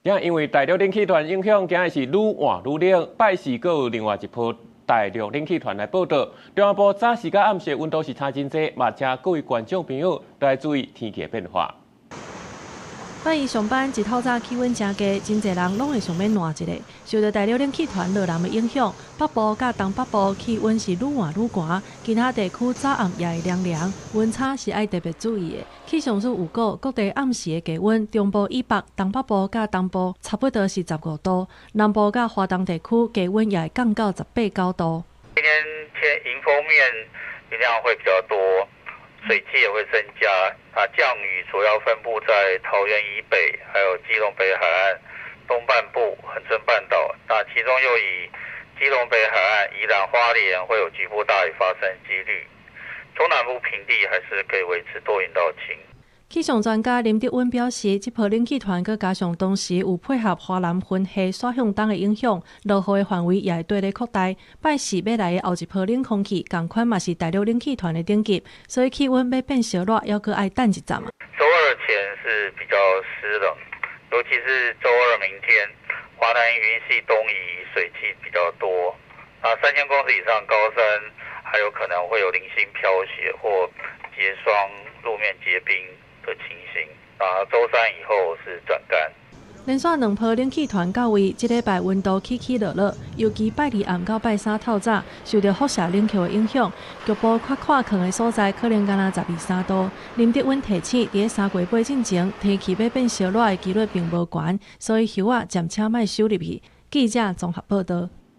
因為大陸冷氣團影響，今日是愈換愈冷。拜四閣有另外一波大陸冷氣團來報到。中南部早時佮暗時溫度是差真濟，嘛請各位觀眾朋友都愛注意天氣的變化。拜一上班一透早氣溫誠低，真濟人攏會想欲瀾一下。受著大陸冷氣團落南的影響，北部佮東北部氣溫是愈換愈寒，其他地區早暗也會涼涼，溫差是愛特別注意的。氣象署預告，各地暗時的低溫，中部以北、東北部佮東部差不多是15度，南部佮華東地區低溫也會降到十八九度。今天天迎風面雲量會比較多。水汽也會增加，啊，降雨主要分布在桃園以北，還有基隆北海岸東半部、恆春半島。那其中又以基隆北海岸、宜蘭花蓮會有局部大雨發生幾率。中南部平地還是可以維持多雲到晴。氣象專家林德溫表示，這波冷氣團閣加上同時有配合華南雲系徙向東的影響，落雨的範圍也會綴咧擴大。拜四欲來的後一波冷空氣，仝款嘛是大陸冷氣團的等級，所以氣溫欲變燒熱，猶閣愛等一陣。週二前是比較濕冷，尤其是週二明天，華南雲系東移，水汽比較多。啊，3000公尺以上高山還有可能會有零星飄雪或結霜、路面結冰的情形，啊，週三以後是轉乾。連續兩波冷氣團到位，這禮拜溫度起起落落，尤其拜二暗到拜三透早，受著輻射冷卻的影響，局部較闊曠的所在可能干焦十二三度。林德溫提醒，佇咧三月尾進前，天氣欲變燒熱的幾率並無懸，所以袖仔暫且莫收入去。記者綜合報道。